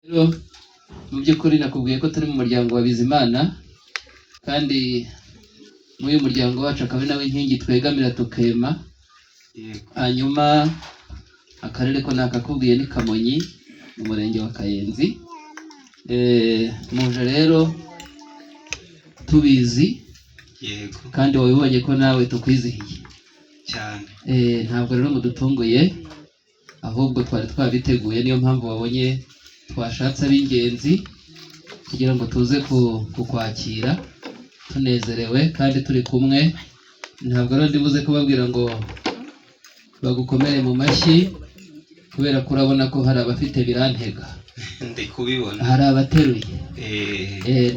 Rero mu by'ukuri nakubwiye ko turi mu muryango wa Bizimana, kandi muri uyu muryango wacu akaba ari nawe inkingi twegamira tukema. Yego. Hanyuma akarere ko nakakubwiye ni Kamonyi, mu murenge wa Kayenzi. Muje rero tubizi. Yego. Kandi wabibonye ko nawe tukwizihiye. Cyane. Ntabwo rero mudutunguye, ahubwo twari twabiteguye, niyo mpamvu wabonye twashatse ab'ingenzi kugira ngo tuze kukwakira tunezerewe kandi turi kumwe. Ntabwo rero ndibuze kubabwira ngo bagukomere mu mashyi, kubera ko urabona ko hari abafite birantega. Ndi kubibona. Hari abateruye.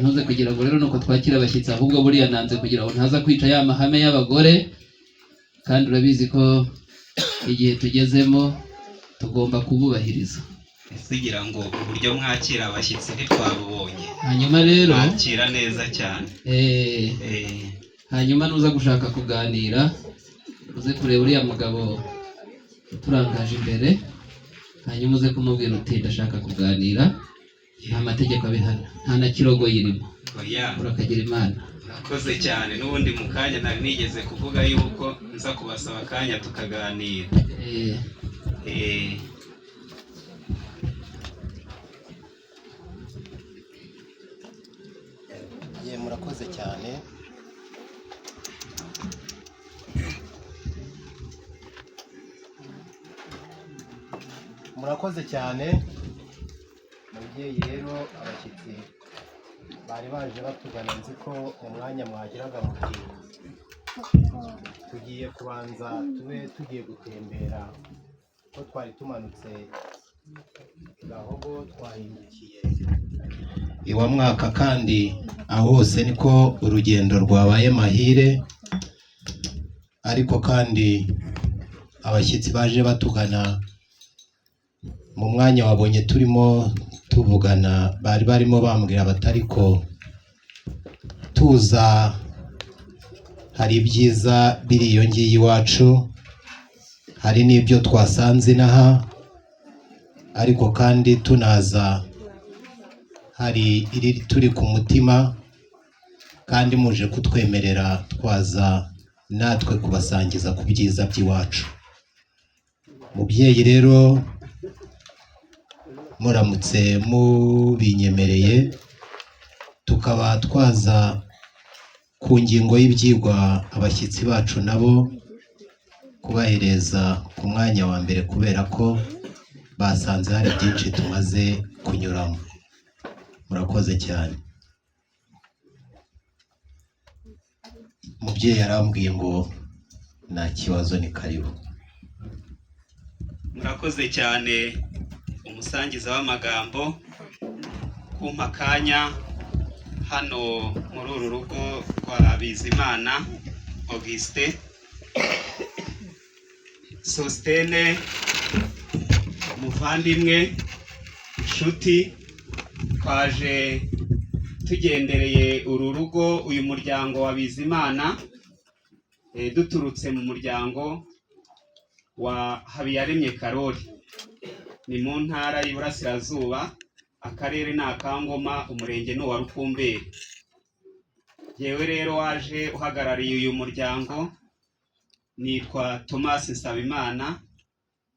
Ntuze kugira ngo rero nuko twakira abashyitsi, ahubwo buriya nanze kugira ngo ntaza kwica ya mahame y'abagore, kandi urabizi ko igihe tugezemo tugomba kububahiriza. Kugira ngo uburyo mwakira abashyitsi ntitwabubonye. Hanyuma rero Mwakira neza cyane. Hanyuma nuza gushaka kuganira, uze kureba uriya mugabo uturangaje imbere, hanyuma uze kumubwira uti ndashaka kuganira. Nta mategeko abihana, nta na kirogo irimo. Oya. Urakagira Imana. Murakoze cyane. N'ubundi mu kanya nari nigeze kuvuga yuko nza kubasaba akanya tukaganira. Ye, murakoze cyane. Murakoze cyane mubyeyi. Rero abashyitsi bari baje batugana, nzi ko mu mwanya mwagiraga muti tugiye kubanza tube tugiye gutembera, ko twari tumanutse Gahogo twahindukiye iwa Mwaka, kandi aho hose niko urugendo rwabaye mahire. Ariko kandi abashyitsi baje batugana mu mwanya wabonye turimo tuvugana, bari barimo bambwira batari ko tuza hari ibyiza biri iyo ngiyo iwacu, hari n'ibyo twasanze inaha, ariko kandi tunaza hari iri turi ku mutima, kandi muje kutwemerera twaza natwe kubasangiza ku byiza by'iwacu. Mubyeyi rero, muramutse mubinyemereye tukaba twaza ku ngingo y'ibyigwa, abashyitsi bacu nabo kubahereza ku mwanya wa mbere, kubera ko basanze hari byinshi tumaze kunyuramo. Murakoze cyane. Umubyeyi yarambwiye ngo nta kibazo, ni karibu. Murakoze cyane umusangiza w'amagambo kumpa akanya hano muri uru rugo rwa Bizimana Augustin Sostene, muvandimwe, inshuti. Twaje tugendereye uru rugo, uyu muryango wa Bizimana, duturutse mu muryango wa Habiyaremye Karori, ni mu ntara y'Iburasirazuba, akarere ni Akangoma, umurenge ni uwa Rukumberi. Yewe rero waje uhagarariye uyu muryango nitwa Thomas Nsabimana,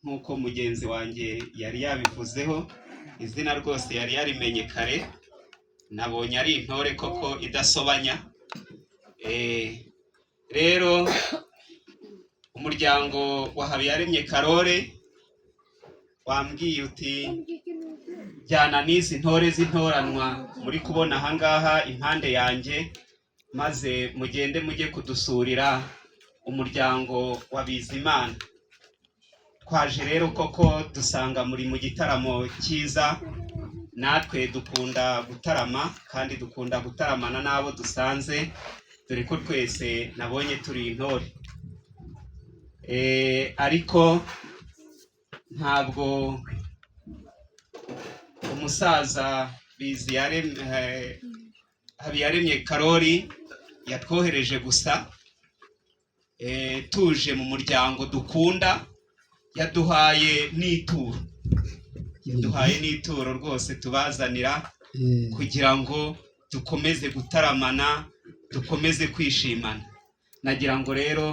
nk'uko mugenzi wanjye yari yabivuzeho. Izina rwose yari yarimenye kare, nabonye ari intore koko idasobanya. Rero umuryango wa Habiyaremye Karore wambwiye uti jyana n'izi ntore z'intoranwa muri kubona ahangaha impande yanjye, maze mugende mujye kudusurira umuryango wa Bizimana. Twaje rero koko dusanga muri mu gitaramo cyiza. Natwe dukunda gutarama kandi dukunda gutaramana n'abo dusanze, dore ko twese nabonye turi intore. Ariko ntabwo umusaza Habiyaremye Karori yatwohereje gusa, tuje mu muryango dukunda, yaduhaye n'ituro. Yaduhaye n'ituro rwose tubazanira kugira ngo dukomeze gutaramana, dukomeze kwishimana. Nagira ngo rero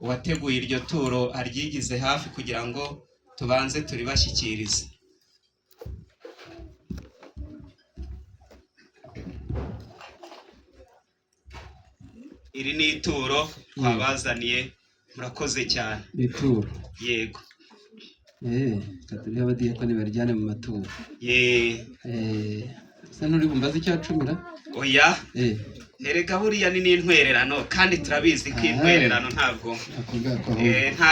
uwateguye iryo turo aryigize hafi kugira ngo tubanze turibashyikirize. Iri ni ituro twabazaniye, murakoze cyane. Ituro? Yego. Reka turihe abadiyakoni barijyane mu maturo. Ye. Ese nturi bumbaze icyacumira? Oya. Erega buriya ni n'intwererano, kandi turabizi ko intwererano ntabwo Ako ngako. Nta.